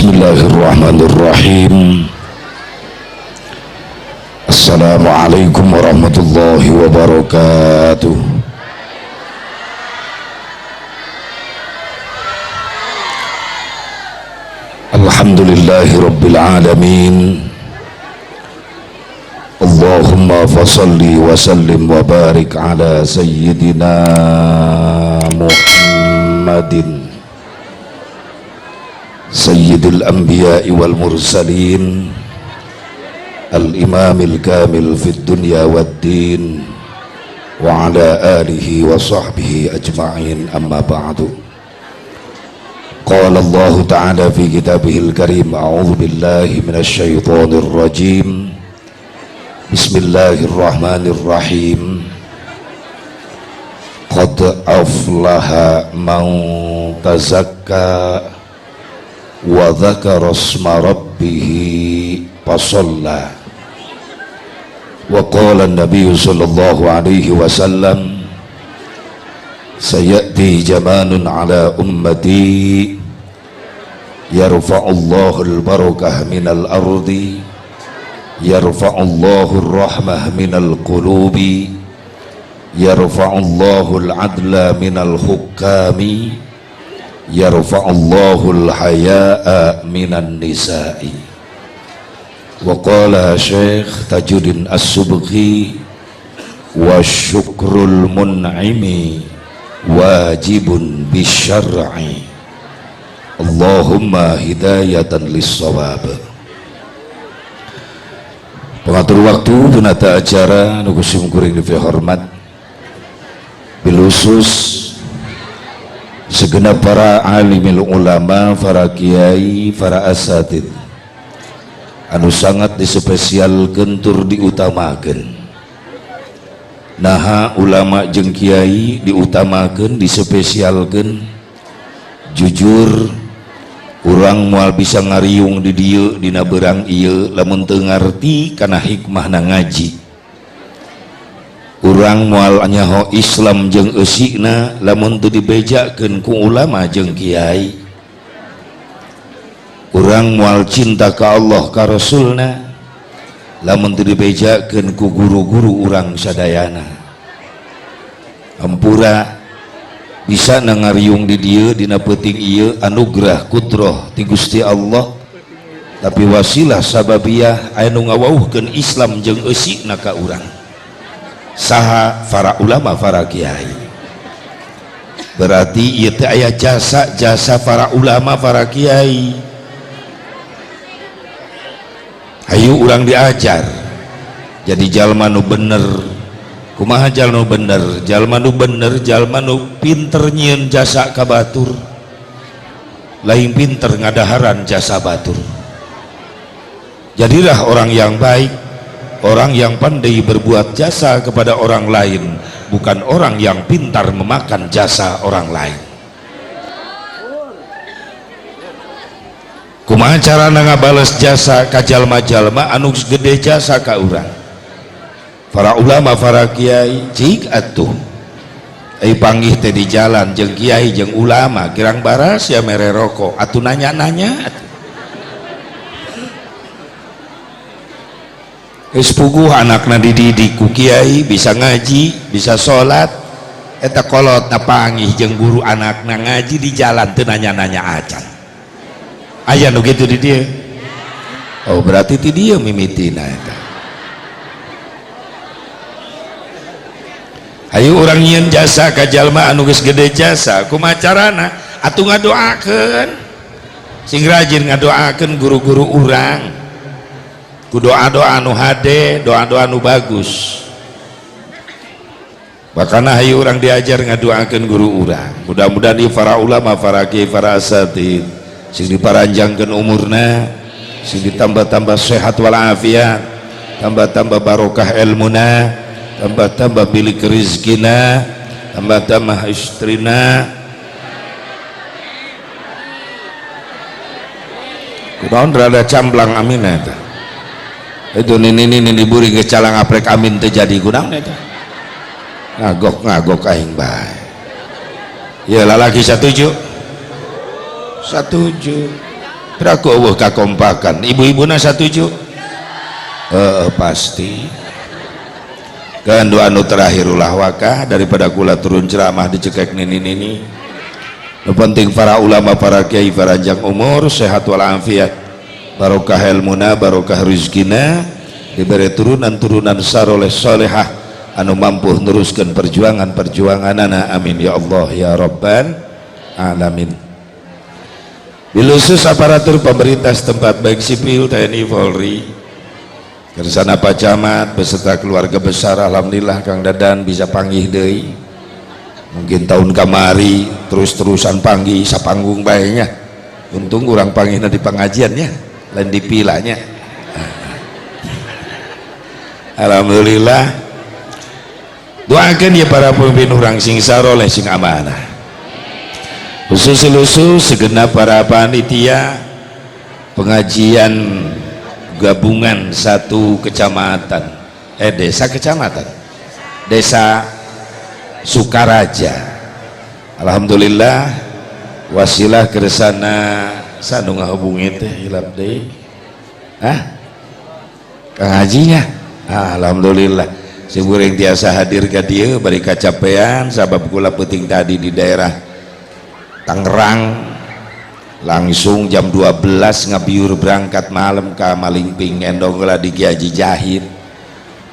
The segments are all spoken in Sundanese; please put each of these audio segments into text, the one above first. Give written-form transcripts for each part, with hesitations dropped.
Bismillahirrahmanirrahim. Assalamualaikum warahmatullahi wabarakatuh. Alhamdulillahi rabbil alamin. Allahumma fasalli wa sallim wa barik ala sayyidina Muhammadin sayyidil anbiya'i wal mursalin al-imamil kamil fid dunya wad din wa ala alihi wa sahbihi ajma'in, amma ba'du. Qala Allah ta'ala fi kitabihil karim, a'udzu billahi minasy syaithanir rajim. Bismillahirrahmanirrahim. Qad aflaha man tazakka wa dzakara asma rabbih fasalla. Wa qala an-nabiy sallallahu alaihi wasallam, sayati zamanun ala ummati yarfa'ullahu al-barakah minal ardi yarfa'ullahu ar-rahmah minal qulubi yarfa'ullahu al-adla minal hukami yarfa'ullahu al-haya'a minan nisa'i. Wa qala Syekh Tajuddin As-Subki, wa syukrul mun'imi wajibun bisyar'i. Allahumma hidayatan lis-shawab. Pengatur waktu, penata acara, nu sim kuring dihormat, bilusus segenap para alimil ulama, para kiai, para asatid anu sangat dispesialkeun tur diutamakeun. Naha ulama jeung kiai diutamakeun, dispesialkeun? Jujur, urang moal bisa ngariung di dieu dina berang ieu lamun teu ngarti kana hikmahna ngaji. Urang moal nyaho Islam jeung eusina lamun teu dibejakeun ku ulama jeung kiai. Urang moal cinta ka Allah ka Rasulna lamun teu dibejakeun ku guru-guru urang sadayana. Hampura bisa ngariung di dieu dina peuting ieu anugerah kudroh ti Gusti Allah, tapi wasilah sababiyah anu ngawauhkeun Islam jeung eusina ka urang saha? Para ulama, para kiai. Berarti ieu teh aya jasa-jasa para ulama, para kiai. Ayo urang diajar jadi jalma nu bener. Kumaha jalma nu bener? Jalma nu bener, jalma nu pinter nyieun jasa ka batur, lain pinter ngadaharan jasa batur. Jadilah orang yang baik, orang yang pandai berbuat jasa kepada orang lain, bukan orang yang pintar memakan jasa orang lain. Kumaha carana ngabales jasa ka jalma-jalma anu gede jasa ka urang? Para ulama, para kiai. Cik atuh ai panggih teh di jalan jeung kiai jeung ulama, kirang baras ya mere rokok atuh, nanya-nanya atuh. Geus puguh anakna dididik ku kiai, bisa ngaji, bisa salat, eta kolot na panggih jeung guru anakna ngaji di jalan teu nanya-nanya acan. Aya nu kitu di dieu? Oh, berarti ti dieu mimitina eta. Ayo urang nyieun jasa ka jalma anu geus gede jasa. Kumaha carana? Atuh ngadoakeun, sing rajin ngadoakeun guru-guru urang ku doa-doa anu hade, doa-doa anu bagus. Makana hayu urang diajar ngadoakeun guru urang. Mudah-mudahan ieu para ulama, para kiai, para asatid sing diparanjangkeun umurna, sing ditambah-tambah sehat walafiat, tambah-tambah barokah ilmuna, tambah-tambah milik rezekina, tambah-tambah istrina. Kunaon rada camblang amin eta? Itu nini nini diburi ke calang aprek amin teu jadi, kunaon eta? Ngagok ngagok aing bae. Ya lalaki satuju? Satuju. Piraku eueuh kakompakan. Ibu-ibuna satuju? Heeh, pasti. Kan doa anu terakhir ulah wakah daripada kula turun ceramah dicekek nini-nini. Nu penting para ulama, para kiai paranjang umur, sehat walafiat, barokah ilmuna, barokah rizkina, diberi turunan-turunan saroleh solehah anu mampu neruskan perjuangan-perjuanganana. Amin ya Allah ya Rabbal alamin. Bilusus aparatur pemerintah setempat baik sipil, TNI, Polri, kersana Pak Camat beserta keluarga besar, alhamdulillah Kang Dadan bisa panggih deui. Mungkin tahun kamari terus-terusan panggih sapanggung bae nya. Untung urang panggihna di pengajiannya, lain di pilanya. Alhamdulillah. Doakan ya para pemimpin urang sing saroleh sing amanah. Khusus khusus segenap para panitia pengajian gabungan satu kecamatan, desa kecamatan, desa Sukaraja. Alhamdulillah wasilah kersana sanu ngahubungi teh hilap deui. Hah? Kang Hajinya. Ah, alhamdulillah simkuring tiasa hadir ka dieu bari kacapean sabab kula peuting tadi di daerah Tangerang, langsung jam 12 ngabiur berangkat malam ke Malingping, endong lah di Kiai Haji Jahid,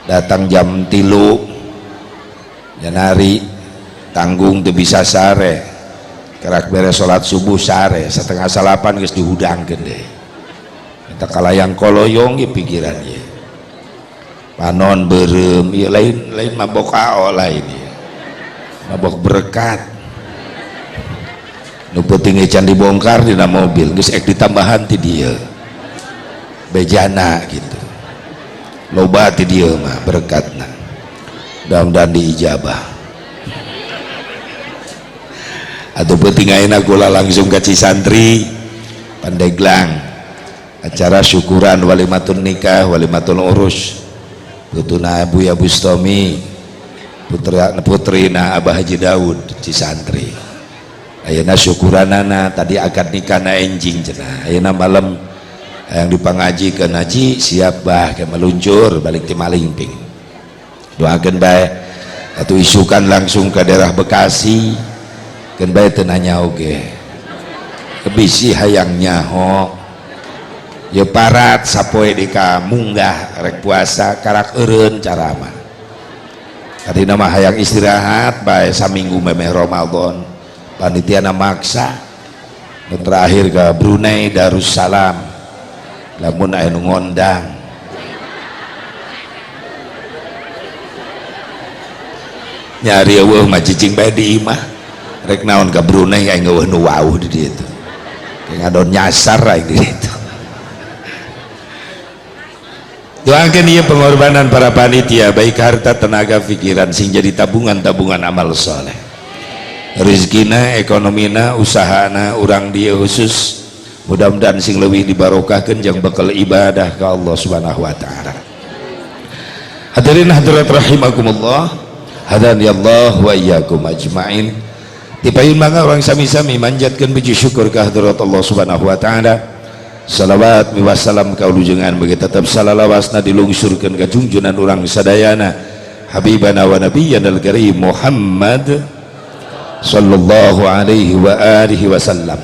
datang jam 3 janari tanggung teu bisa sare, kerak beres salat subuh sare 8.30 geus dihudangkeun deh. Eta kalayang koloyong ye pikiran ye, panon beureum ieu, lain lain mabok ao, lain ieu mabok berkat. Nu penting can dibongkar dina mobil geus ek ditambahan ti dieu bejana gitu, loba ti dieu mah berkatna, mudah-mudahan diijabah. Atau penting ayeuna kula langsung ke Cisantri Pandeglang, acara syukuran walimatun nikah, walimatul urus putuna Abu Bustomi, putra putrina Abah Haji Daud Cisantri. Ayeuna syukuranana, tadi akad nikahna enjing cenah, ayeuna malam yang dipangajikeun. Haji siap bah ke meluncur balik ti Malingping, doakeun bae. Atau isukan langsung ke daerah Bekasi, keun bae teu nanya oge, bisi hayang nyaho ya parat sapoe di ka munggah rek puasa karak eureun caramah. Tadi nama hayang istirahat bae saminggu memeh Ramadan, panitia maksa. Dan terakhir ke Brunei Darussalam, lamun aya nu ngondang nyari eueuh mah cicing bae di imah, rek naon ka Brunei aing eueuh nu wauh di dieu teh, ngadon nyasar aing di ditu. Doakan ieu pengorbanan para panitia baik harta, tenaga, pikiran sing jadi tabungan-tabungan amal soleh, rezekina, ekonomina, usahana urang dia khusus, mudah-mudahan sing leuwih dibarokahkeun jang bekal ibadah ka Allah Subhanahu wa taala. Hadirin hadirat rahimakumullah, hadani Allah wa iyyakum ajmain. Tipayun mangga urang sami-sami manjatkeun puji syukur ka hadirat Allah Subhanahu wa taala. Salawat miwassalam kaulujengan bagi tetap salalawasna dilungsurkeun ka junjunan urang sadayana, habibana wa nabiyyana al-karim Muhammad sallallahu alaihi wa alihi wasallam,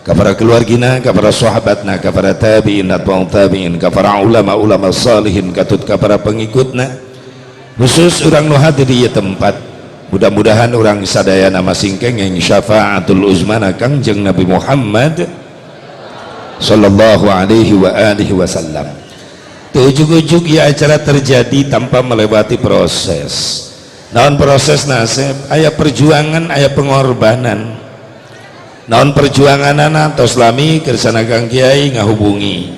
kepada keluargina, kepada sahabatna, kepada tabi'in atau tabi'in, kepada ulama-ulama salihin, katut kepada pengikutna, khusus urang nu hadir di tempat, mudah-mudahan urang sadayana masing kenging syafaatul uzmana Kangjeng Nabi Muhammad sallallahu alaihi wa alihi wasallam. Ujug-ujug ya acara terjadi tanpa melewati proses. Naon proses nasib? Aya perjuangan, aya pengorbanan. Naon perjuanganana? Tos lami kersana Kang Kiai ngahubungi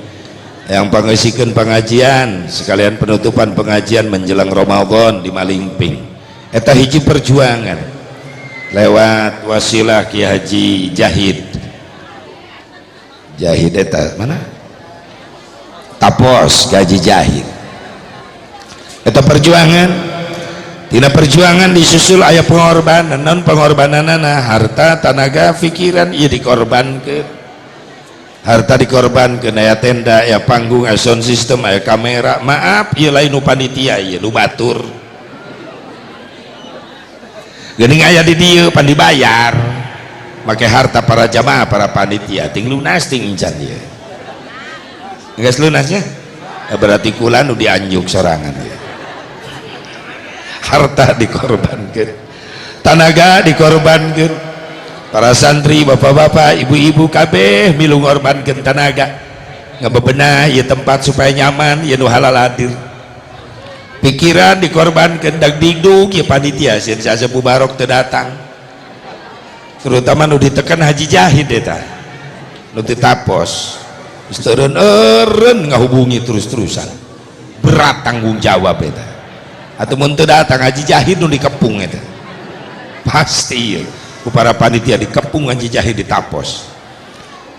yang pangesikeun pengajian sekalian penutupan pengajian menjelang Ramadan di Malingping. Eta hiji perjuangan lewat wasilah Ki Haji Jahid. Jahid eta mana? Tapos Ki Haji Jahid. Eta perjuangan. Tina perjuangan disusul aya pengorbanan. Non pengorbananana harta, tenaga, pikiran ieu dikorbankeun. Harta dikorbankan, aya tenda, aya panggung, aya sound system, aya kamera. Maaf, ieu lain nu panitia, ieu nu batur. Geuning aya di dieu pan dibayar make harta para jamaah, para panitia. Ting lunas ting incan ieu. Geus lunasnya? Ya, berarti kula nu dianjuk sorangan ya. Harta dikorbankan, tanaga dikorbankan. Para santri, bapak-bapak, ibu-ibu kabeh milu ngorbankeun tanaga ngabebenah ieu tempat supaya nyaman, ieu nu halal hadir. Pikiran dikorbankan, dag digdug ieu panitia sieun si Asep Mubarok teu datang, terutama nu ditekan Haji Jahid eta nu ditapos. Geus eureun ngahubungi terus-terusan, berat tanggung jawab eta. Atau mun teu datang Haji Jahid nu dikepung eta pasti ya. Ku para panitia dikepung Haji Jahid, ditapos.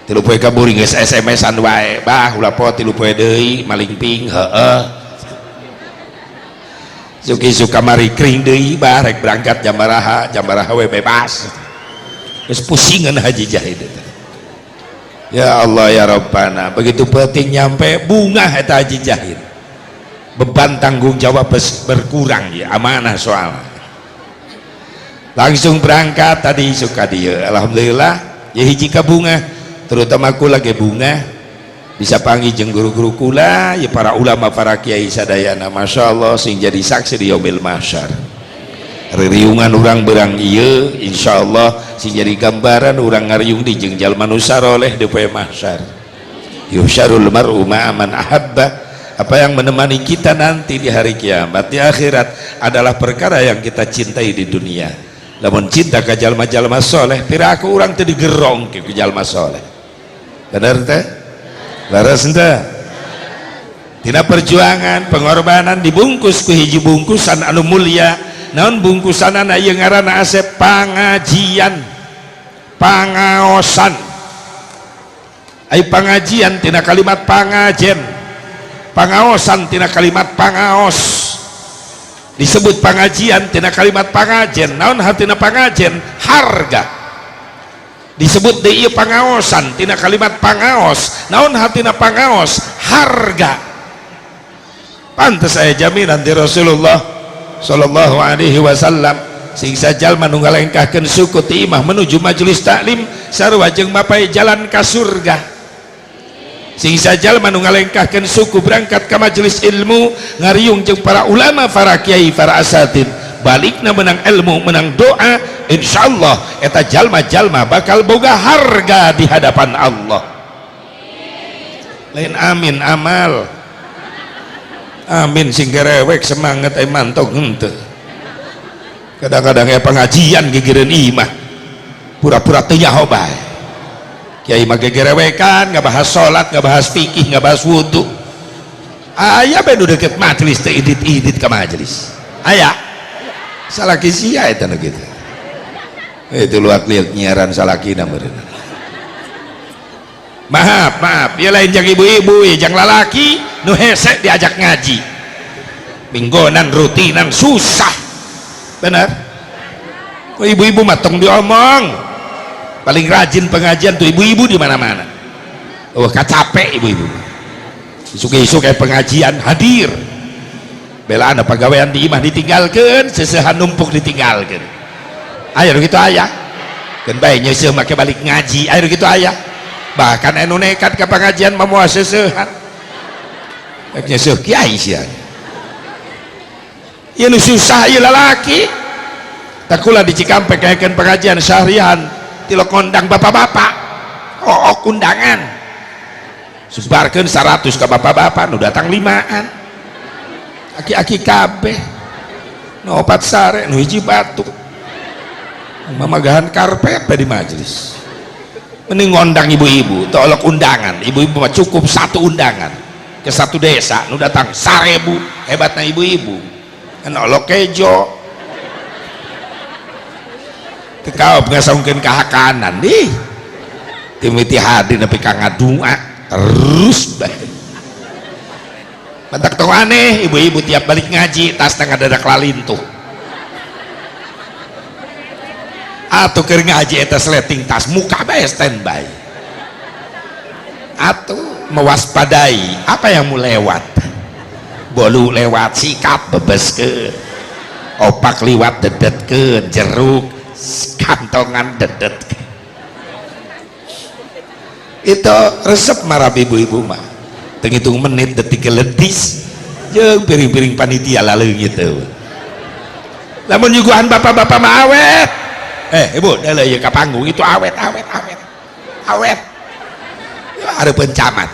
3 poe kaburi geus SMS-an wae, "Bah, ulah poho 3 poe deui, malingping." Heeh, isuk-isuk kamari kring deui, "Bah, rek berangkat jam baraha?" "Jam baraha we bebas." Geus pusingan Haji Jahid eta. Ya Allah ya Rabbana, begitu penting nyampe bunga eta Haji Jahid, beban tanggung jawab berkurang ya, amanah soal. Langsung berangkat tadi suka dia, alhamdulillah ya, hiji ka bunga, terutama aku lagi bunga bisa panggil jeung guru-guru kula ya, para ulama, para kiai sadayana. Masya Allah, sing jadi saksi di yaumil mahsyar. Ririungan urang berang ieu insyaallah sing jadi gambaran urang ngariung di jeung jalma nu saroleh di poe mahsyar. Yuhsyarul mar'u ma'a man ahabba. Apa yang menemani kita nanti di hari kiamat, di akhirat, adalah perkara yang kita cintai di dunia. Lamun cinta ka jalma-jalma soleh, piraku urang teu digerong ke jalma soleh. Bener teh? Leres teh? Tina perjuangan, pengorbanan dibungkus ku hiji bungkusan anu mulia. Naon bungkusanana ieu? Ngaranna Asep pangajian, pangaosan. Ai pangajian tina kalimat pangajen, pangaosan tina kalimat pangaos. Disebut pangajian tina kalimat pangajen. Naon hartina pangajen? Harga. Disebut deui pangaosan tina kalimat pangaos. Naon hartina pangaos? Harga. Pantes aya jaminan di Rasulullah sallallahu alaihi wasallam, sing sajalma nu ngalengkahkeun suku ti imah menuju majelis taklim sarua jeung mapai jalan ka surga. Sing sajalma nu ngalengkahkeun suku berangkat ka majelis ilmu, ngariung jeung para ulama, para kiai, para asatid, balikna menang ilmu, menang doa, insyaallah eta jalma-jalma bakal boga harga di hadapan Allah. Lain amin amal amin sing gerewek semangat, eh mantok henteu. Kadang-kadang ya pengajian gigireun imah, pura-pura teu nyaho bae. Kiai mah gegerewekan, nggak bahas sholat, nggak bahas fikih, nggak bahas wudhu. Aya bae nu deket majelis teu idit-idit ka majelis. Aya salaki sia eta nu kitu. Itu luak liuk nyiaran salakina meureun. Maaf, maaf ya, lain jang ibu-ibu ya, jang lalaki nu hese diajak ngaji minggonan, rutinan susah. Benar? Oh, ibu-ibu matong diomong, paling rajin pengajian tuh ibu-ibu di mana-mana. Oh, capek ibu-ibu, isuk-isuk kayak pengajian hadir, belaan pagawean di imah ditinggalkan, sesehan numpuk ditinggalkan. Ayo gitu ayah kan bae nyeuseuh make balik ngaji. Ayo gitu ayah, bahkan anu nekat ke pengajian mamoa sesehan, rek nyeuseuh kiai sia. Ieu nu susah ieu lalaki. Takula di Cikampek kayakeun pengajian syahrian, tilok ngondang bapak-bapak. Oh, undangan sebarkeun 100 ke bapak-bapak, nu datang limaan, aki-aki kabeh, nu opat sare, nu hiji batuk, mamagahan karpet di majelis. Mending ngondang ibu-ibu, tolok undangan ibu-ibu mah cukup satu undangan ke satu desa, nu datang 1000. Hebatnya ibu-ibu kan olok kejo teu ngasongkeun kahakanan nih, timiti hadir nepi ka ngadua terus bae. Matak tong aneh ibu-ibu tiap balik ngaji tas tengah dadak lalintuh atau keur ngaji eta sleting tas muka bae standby. Atau mewaspadai apa yang mau lewat. Bolu lewat sikap bebeskeun, opak liwat dedetkeun, jeruk kantongan dedet. Itu resep marab ibu-ibu mah. Tenghitung menit detik ledis jeung piring-piring panitia lalu gitu. Lamun nyuguhan bapak-bapak mah awet. Ibu, dah ya ka panggung itu awet awet awet. Awet. Hareupeun camat.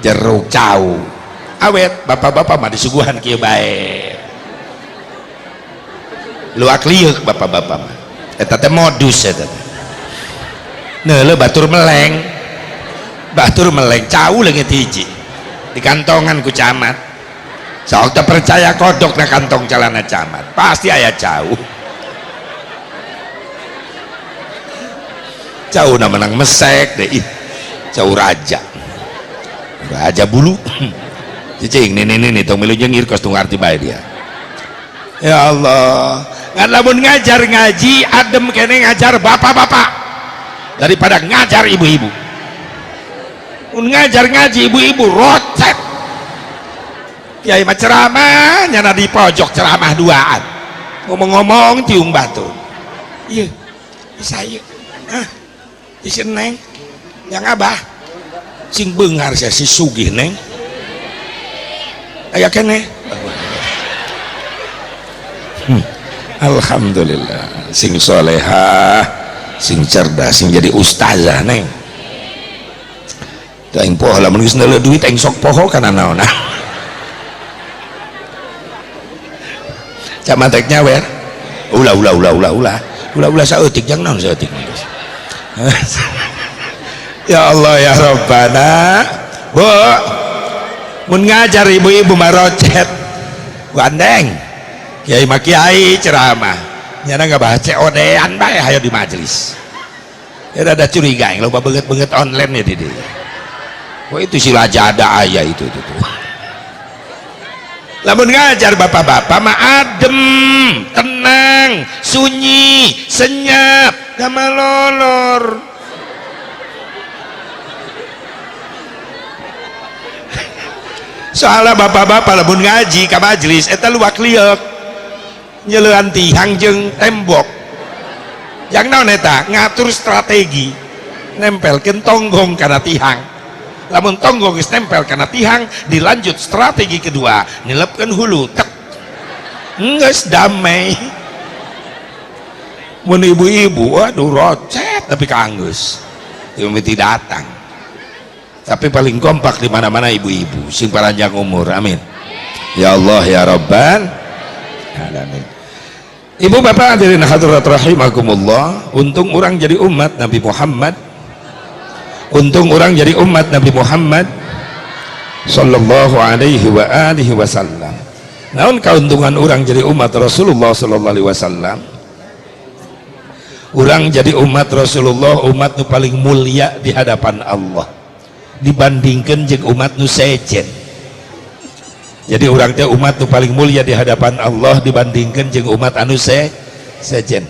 Jeruk cau. Awet, bapak-bapak mah disuguhan kieu bae. Luak liuk bapak-bapak mah. Eta teh modus eta teh. Neuleuh batur meleng. Batur meleng cau leungit hiji. Di kantongan ku camat. Sok teu percaya kodok na kantong calana camat. Pasti aya cau. Cau na menang mesek deh. Ih, cau raja. Raja bulu. Cicing nih nih nih tong milu nyengir kos tunggu arti bae dia. Ya Allah, ngan lamun ngajar ngaji adem kene ngajar bapak-bapak daripada ngajar ibu-ibu. Mun ngajar ngaji ibu-ibu rocet. Kiai mah ceramah nyana di pojok ceramah duaan. Ngomong-ngomong tiung batu. Iya, bisa ieu. Hah? Isi neng yang abah sing beunghar sia si sugih neng. Aya keneh. Alhamdulillah sing solehah, sing cerdas, sing jadi ustazah neng. Teu aing poho lamun geus neuleuh duit aing sok poho kana naonna. Camat rek nyawer. Ulah ulah ulah ulah ulah. Ulah ulah saeutik jang naon saeutik. Ya Allah ya Rabbana. Bu, mun ngajar ibu-ibu mah rocet. Gandeng. Kiai mah kiai ceramah. Nyana ngabahas COD-an bae hayo di majelis. Ya rada curiga yang loba beungeut-beungeut online ya di dieu. Wah itu si lajada aya itu tuh. Lamun ngajar bapak-bapak mah adem, tenang, sunyi, senyap, gak malolor. Soalnya bapak-bapak lamun ngaji ka majelis eta luak lieuk. Nyeleuan tihang jeung tembok. Yang naon eta? Ngatur strategi. Nempelkeun tonggong kana tihang. Lamun tonggong geus nempel kana tihang, dilanjut strategi kedua, nilepkeun hulu tek. Geus damai. Mun ibu-ibu waduh rocet tapi kaanggeus. Ieu mimiti datang. Tapi paling kompak di mana-mana ibu-ibu, sing panjang umur. Amin. Ya Allah ya Rabbal alamin. Ibu bapak hadirin hadirat rahimakumullah, untung orang jadi umat Nabi Muhammad. Untung orang jadi umat Nabi Muhammad sallallahu alaihi wa alihi wasallam. Naon keuntungan orang jadi umat Rasulullah sallallahu alaihi wasallam? Orang jadi umat Rasulullah, umat nu paling mulia di hadapan Allah dibandingkan jeung umat nu sejen. Jadi orang teh umat nu paling mulia di hadapan Allah dibandingkan jeung umat anu sejen.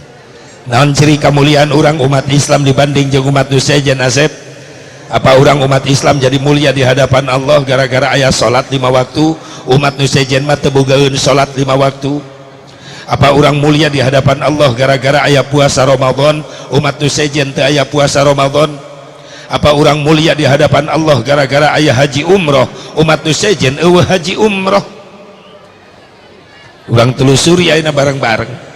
Naon ciri kemuliaan orang umat Islam dibanding jeung umat nu sejen Asep? Apa orang umat Islam jadi mulia di hadapan Allah gara-gara aya salat 5 waktu? Umat nu sejen mah teu bogaeun salat 5 waktu. Apa orang mulia di hadapan Allah gara-gara aya puasa Ramadan? Umat nu sejen teu aya puasa Ramadan. Apa orang mulia di hadapan Allah gara-gara aya haji umroh? Umat nu sejen eueuh haji umroh. Urang telusuri ayeuna bareng-bareng.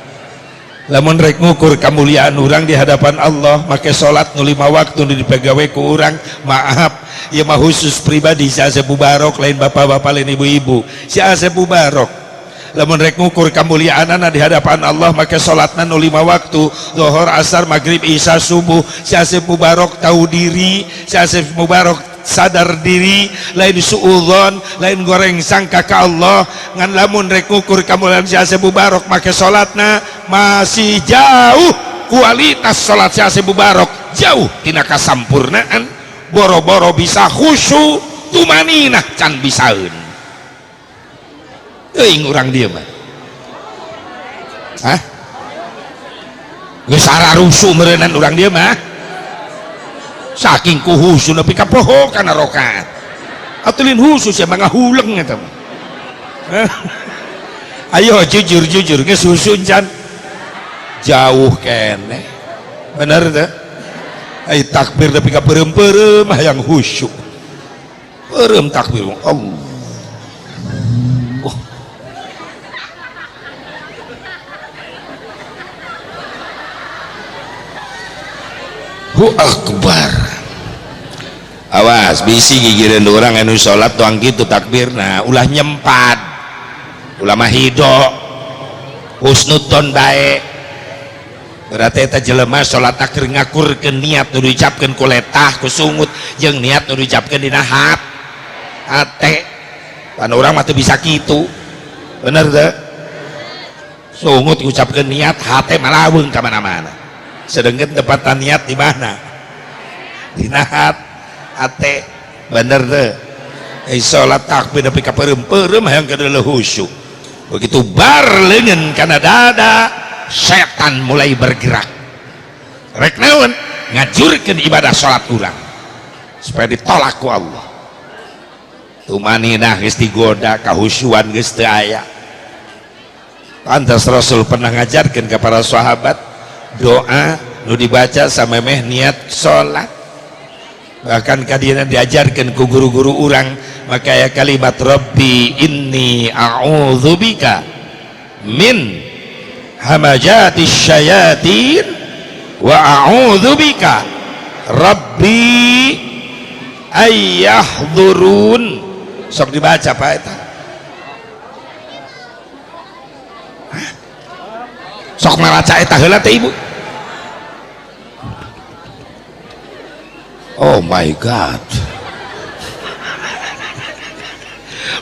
Lamun rek ngukur kemuliaan urang di hadapan Allah make salat nu 5 waktu nu dipegawe ku urang, maaf ieu mah khusus pribadi si Asep Mubarok, lain bapak-bapak lain ibu-ibu. Si Asep Mubarok lamun rek ngukur kemuliaanana di hadapan Allah make salatna nu 5 waktu, zuhur, asar, maghrib, isya, subuh. Si Asep Mubarok tahu diri, si Asep Mubarok sadar diri, lain suudzon, lain goreng sangka ka Allah. Ngan lamun rek ngukur kemuliaan si Asep Mubarok make salatna masih jauh kualitas salat si Asep Mubarok jauh tina kasampurnaan, boro-boro bisa khusyuk tumaninah can bisaeun. Euing urang dieu mah. Hah? Geus sararusuh meureunnan urang dieu mah. Saking ku husu nepi ka poho kana rakaat. Atuh lain husu sia mah ngahuleng eta mah. Ayo jujur-jujur geus husu can jauh keneh. Bener teh? Ai takbir nepi ka peureum-peureum hayang khusyuk. Peureum takbir Allah. Hu akbar. Awas bisi gigireun urang anu salat tuang kitu takbirna ulah nyempat. Ulah mah hido. Husnudzon bae. Berarti eta jelema salat keur ngakurkeun niat nu diucapkeun ku letah ku sungut jeung niat nu diucapkeun dina hate. Pan urang mah teu bisa kitu. Bener teu? Sungut ngucapkeun niat, hate malaweung ka mana-mana. Sedengkeun tempatan niat di mana? Dina hate. Bener teu? Salat takbir nepi ka peureum-peureum hayang kadeuleuh khusyuk. Begitu bar leungeun kana dada, setan mulai bergerak. Rek naon? Ngajurkeun ibadah salat urang supaya ditolak ku Allah. Tumaninah geus digoda, kahusyuan geus teu aya. Pantas Rasul pernah ngajarkeun ka para sahabat doa nu dibaca samemeh niat salat. Bahkan kadieuna diajarkeun ku guru-guru urang maka aya kalimat Rabbi inni a'udzubika min hamajati syayatin wa a'udzubika Rabbi ayyahdurun. Sok dibaca Pak eta. Sok maca eta heula teh Ibu. Oh my God.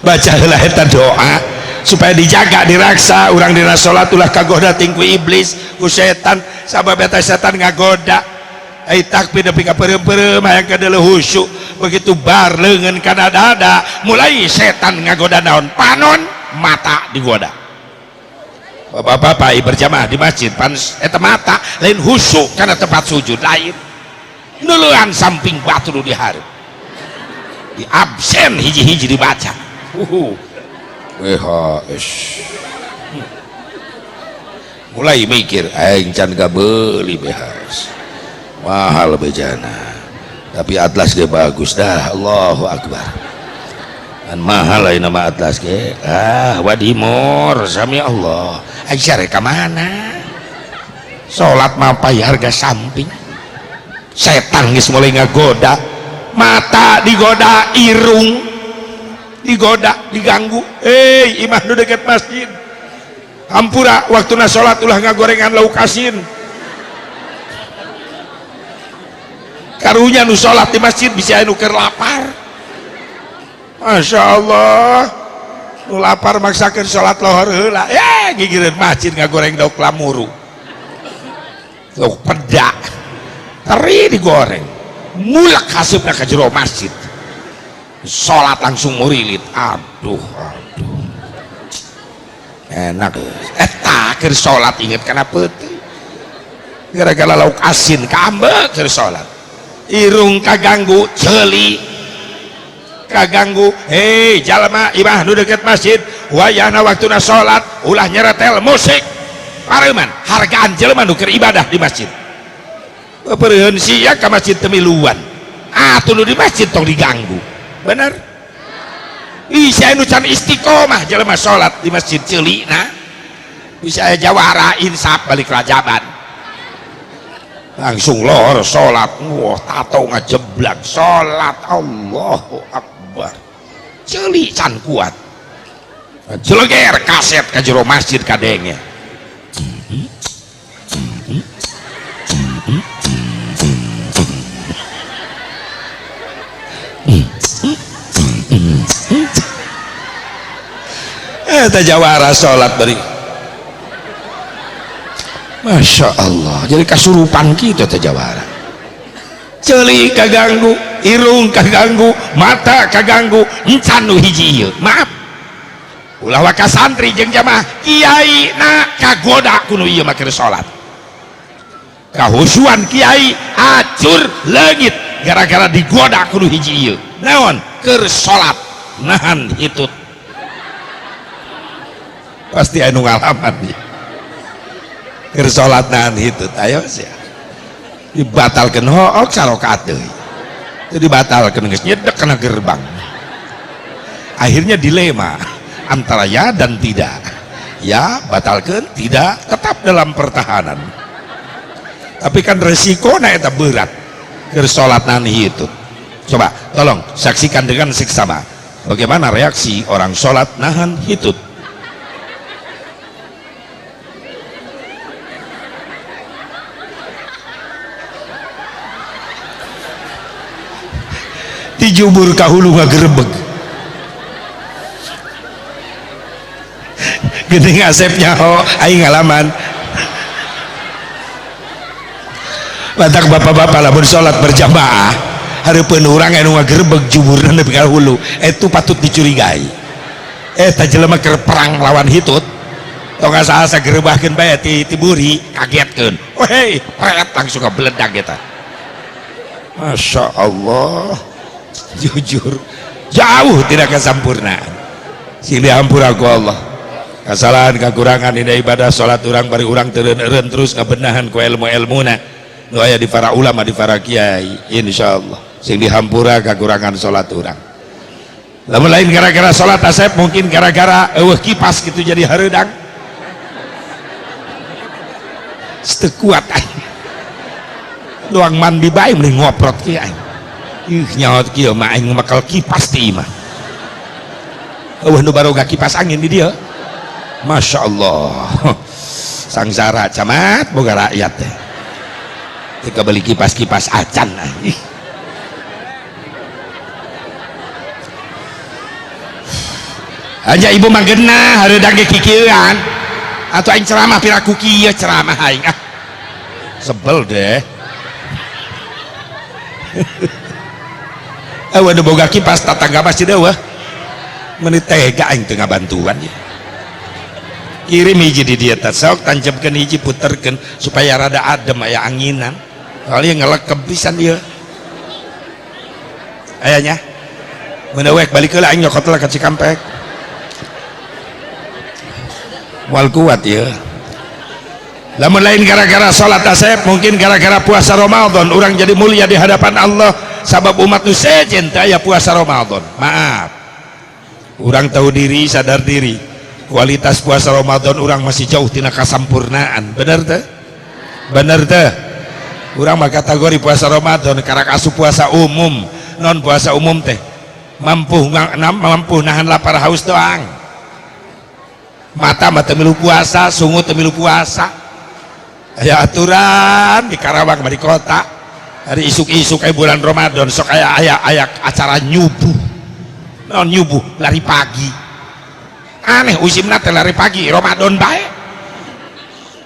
Baca heula eta doa supaya dijaga diraksa urang dina salat ulah kagoda ting ku iblis ku setan, sabab eta setan ngagoda. Ai takbir nepi ka peureum-peureum hayang kadeuleuh khusyuk. Begitu bar leungeun kana dada mulai setan ngagoda naon? Panon, mata digoda. Bapak-bapak berjamaah di masjid pan eta mata lain khusyuk kana tempat sujud lain. Nuleuan samping batu nu dihareup. Di absen hiji-hiji dibaca. WHS. Mulai mikir aing can gabeuli BHS. Mahal bejana. Tapi atlas ge bagus dah. Allahu akbar. Kan mahal lain nama atlas ge. Ah, wadimor sami Allah. Aing sare ka mana? Salat mah harga samping. Setan geus mulai ngagoda. Mata digoda, irung digoda, diganggu. Imah nu deket masjid. Hampura waktuna salat ulah ngagorengan lauk asin. Karunya nu salat di masjid bisa anu keur lapar. Masya Allah, nu lapar maksakeun salat lohor heula. Gigireun masjid ngagoreng lauk lamuru. Lauk pedak. Teri digoreng. Mulak hasupna ka jero masjid. Salat langsung murilit. Aduh, aduh. Enak. Eta keur salat inget kana peuting. Gara-gara lauk asin kaambek keur salat. Irung kaganggu, ceuli kaganggu. Hei jalma imah nu deket masjid, wayahna waktuna salat ulah nyeretel musik. Pareuman hargaan jelema nu keur ibadah di masjid. Pepereuheun sia ka masjid temiluan. Atuh nu di masjid tong diganggu. Bener? Bisa nu can istiqomah jelema salat di masjid ceulina. Bisa aya jawara insaf balik rajaban. Langsung lohor salat, wah tato ngajeblak salat, Allahu Akbar. Ceuli can kuat. Jeleger kaset ka jero masjid kadenge. Eta jawara salat beri. Masya Allah, jadi kasurupan kita teh jawara. Ceuli kaganggu, irung kaganggu, mata kaganggu, encan nu hiji ieu. Maaf. Ulah waka santri jeung jamaah kiai na kagoda ku nu ieu mah keur salat. Kahusuan kiai acur leungit. Gara-gara digoda kudu hiji ieu. Naon? Keur salat nahan hitut. Pasti anu ngalaman ieu. Keur salat nahan hitut, ayo sia. Dibatalkeun hook sarokaat deui. Teu dibatalkeun geus nyedek kana gerbang. Akhirnya dilema antara ya dan tidak. Ya batalkan, tidak, tetap dalam pertahanan. Tapi kan resiko na eta berat. Keur salat nahan hitut. Coba tolong saksikan dengan seksama bagaimana reaksi orang salat nahan hitut. Dijubur ka hulu ngagerebeg. Geuning Asep nyaho aing ngalaman. Batak bapak-bapak lamun salat berjamaah hareupeun urang anu ngagerebeg juburna nepi ka hulu, eta patut dicurigai. Eta jelema keur perang lawan hitut, tong asa-asa gerebahkeun bae ti buri, kagetkeun. Weh, pret langsung ngabeledag eta. Masya Allah, jujur jauh tidak kesampurnaan. Sing dihampura ku Allah. Kesalahan kekurangan dina ibadah salat urang bari urang teureun-eureun terus ngabenahan ku ilmu-ilmuna. Nu aya di para ulama di para kiai, insyaallah sing dihampura kekurangan salat urang. Lamun lain gara-gara salat Asep, mungkin gara-gara eueuh kipas gitu jadi hareudang. Teu kuat aing. Luang mandi bae mending ngoprot kieu aing. Ih nyaot kieu mah aing bakal kipas di imah. Eueuh nu baroga kipas angin di dieu. Masya Allah. Sangsara camat boga rakyat teh. Teu beli kipas-kipas acan. Ih. Aja ibu mah geunah hareudang ge kikieuan. Atuh aing ceramah piraku kieu ceramah aing ah. Sebel deh. Eueuh nu boga kipas tatangga masjid eueuh. Meuni tega aing teu ngabantuan ieu. Kirim hiji di dieu teh sok tancapkeun hiji puterkeun supaya rada adem aya anginan. Soalnya ngelekep pisan ieu. Aya nya. Mun wek balik heula aing nyokot lah ka Cikampek. Moal kuat ieu. Lamun lain gara-gara salat Asep, mungkin gara-gara puasa Ramadan urang jadi mulia di hadapan Allah sabab umat nu sejen teu aya puasa Ramadan. Maaf. Urang tahu diri, sadar diri. Kualitas puasa Ramadan urang masih jauh tina kasampurnaan. Bener teh? Bener teh? Urang mah kategori puasa Ramadan karak asup puasa umum. Non puasa umum teh mampu mampu nahan lapar haus doang. Mata mah teu milu puasa, sungu teu milu puasa. Aya aturan di Karawang mah di kota. Hari isuk-isuk aya bulan Ramadan sok aya aya aya acara nyubuh. Non nyubuh lari pagi. Aneh usimna teh lari pagi Ramadan bae.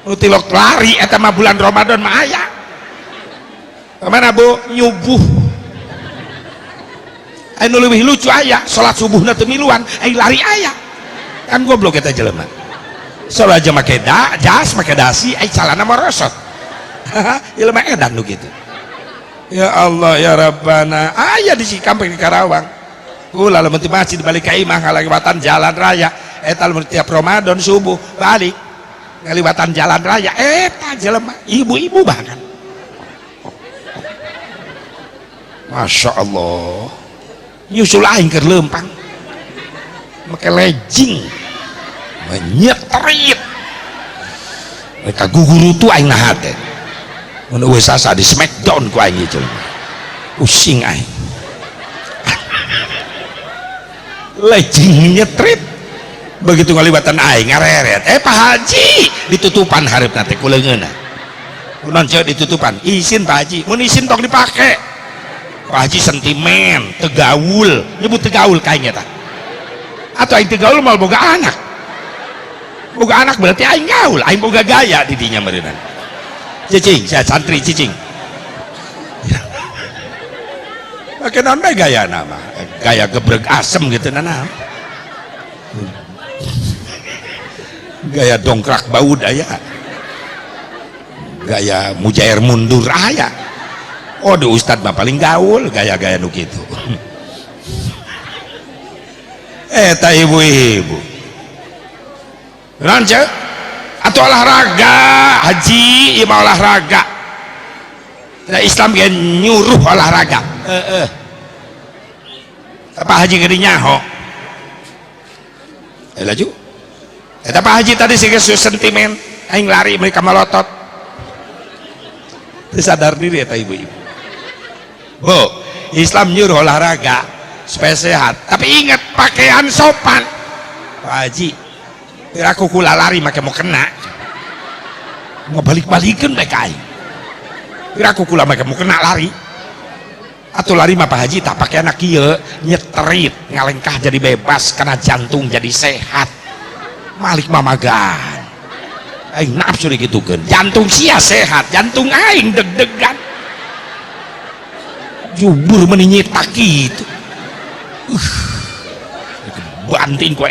Nu tilok lari eta mah bulan Ramadan mah aya. Kemana Bu? Nyubuh. Anu leuwih lucu aya salat subuhna teu miluan, ai lari aya. Kan goblok eta jelema. Salat aja make jas, make dasi, ai calana merosot. Ilmu edan nu kitu. Ya Allah ya Rabbana, aya di Cikampek di Karawang. Kula lamun ti masjid balik ka imah ngaliwatan jalan raya, eta lamun tiap Ramadan subuh balik ngaliwatan jalan raya, eta jelema ibu-ibu bahkan. Masya Allah, nyusul aing keur leumpang, make legging, menyetrit, mereka gugurutu aing naha teh, mun eueuh sasa di smackdown ku aing ieu, pusing aing, legging nyetrit, begitu ngaliwatan aing ngareret, Pak Haji ditutupan hareupna teh ku leungeunna, kunaon ceuk ditutupan, izin Pak Haji, mun izin tong dipake. Pak Haji sentimen, tegaul, nyebut tegaul kayaknya tah. Atau aing tegaul mal boga anak. Boga anak berarti aing gaul, aing boga gaya di dinya meureunana. Cicing, saya santri cicing. Make naon bae gaya nama? Gaya gebreg asem gitu nana. Gaya dongkrak baud aya. Gaya mujair mundur aya. Oh, di ustad mah paling gaul gaya-gaya nu kitu. Eta ibu-ibu naon cek atau olahraga haji, ieu mah olahraga. Nah, Islam ge nyuruh olahraga. Heeh. Pak Haji gede nyaho. Eh, laju. Eta Pak Haji tadi sih sentimen, aing lari mereka melotot. Teu sadar diri eta ibu-ibu. Bu, Islam nyuruh olahraga supaya sehat. Tapi ingat pakaian sopan. Pak Haji, aku kula lari make mau kena. Mau balik-balikin mereka aing. Aku kula make mau kena lari. Atau lari mah Pak Haji tak pakai anak kieu nyetrit ngalengkah jadi bebas karena jantung jadi sehat. Malik mamagan. Aing nafsu dikitukeun. Jantung sia sehat, jantung aing deg-degan. Jubur meni nyitak gitu. Banting kowe.